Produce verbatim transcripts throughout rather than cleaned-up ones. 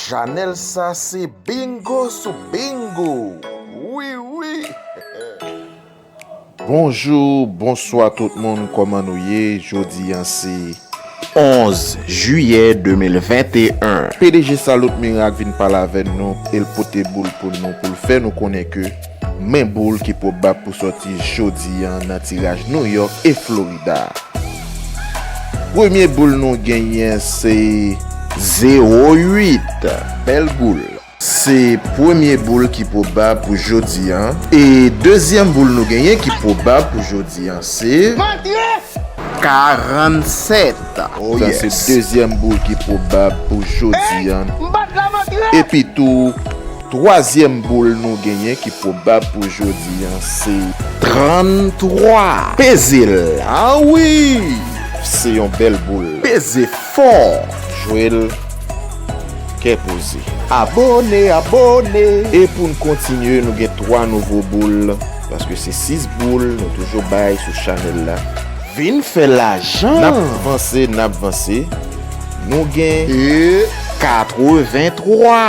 Chanèl sa se bingo sou bingo. Wi, wi. Bonjou, bonswa tout moun, kòman nou ye? Jodi a se onz jiyè de mil venteyen. P D G Salut Miracle vin pale avè nou, e l pote boul pou nou, pou l fè nou konnen ke men boul ki pwobab pou sòti jodi a nan tiraj New York e Florida. Premye boul nou genyen se zewo uit. Bèl boul. Se premye boul ki pwobab pou jodi a. E dezyèm boul nou genyen ki pwobab pou jodi a se karannsèt. Oh, sa se yes. Dezyèm boul ki pwobab pou jodi a. Epi tou, twazyèm boul nou genyen ki pwobab pou jodi a se tranntwa. Peze l. Ah wi! Se yon bèl boul. Peze fò. Jwe l kè poze. Abòne, abòne. E pou n kontinye, nou gen twa nouvo boul, paske se sis boul nou toujou bay sou chanèl la. Vin fè lajan. N ap vanse, n ap vanse. Nou gen e katrevenntwa.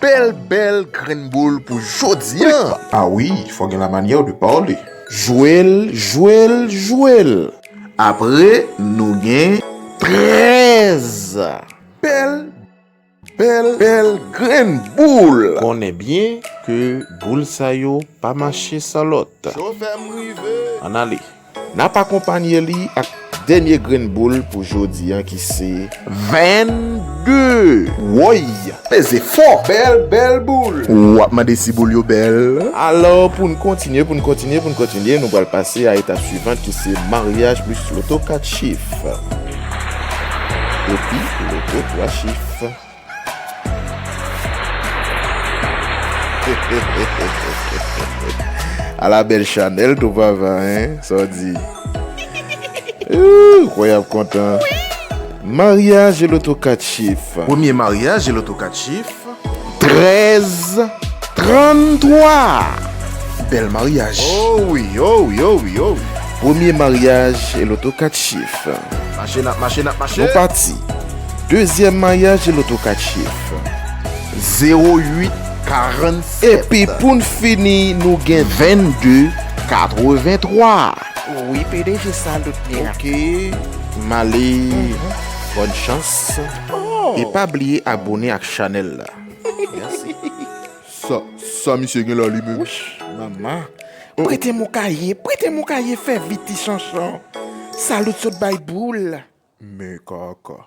Bèl, bèl grenn boul pou jodi a. Ah wi, fò gen la manyè de pale. Jwe l, jwe l, jwe l. Apre, nou gen trèz. Bèl, bèl, bèl grenn boul. Konnen byen ke boul sa yo pa mache san lòt. Chofè m rive. Ann ale. N ap akonpanye li ak dènye grenn boul pou jodi a ki se vennde. Woy! Peze fò. Bèl, bèl boul. W ap mande si boul yo bèl. Alò, pou n kontinye, pou n kontinye, pou n kontinye, nou pral pase a etap swivan ki se maryaj plis loto kat chif. Epi loto twa chif. Ala bèl chanèl tou papa, hein, sa w di? Ooh, kwè y ap kontan. Maryaj e loto kat chif. Premye maryaj e loto kat chif. Trèz tranntwa. Bèl maryaj. Oh wi, oh wi, oh wi, oh wi. Premye maryaj e loto kat chif. Mache, n ap mache, n ap mache. Nou pati. Dezyèm maryaj e loto kat chif. Zewo uit karannsèt. Epi pou n fini, nou gen vennde katrevenntwa. Wi, P D G Salut Miracle. Ok, m ale. Bòn chans. Oh. E pa bliye abòne ak chanèl la. Mèsi. Sa, sa misye gen la li menm? Wouch, manman. Prete m yon kaye, prete m yon kaye, fè vit ti chanchon. Salut sot bay boul. Men kaka.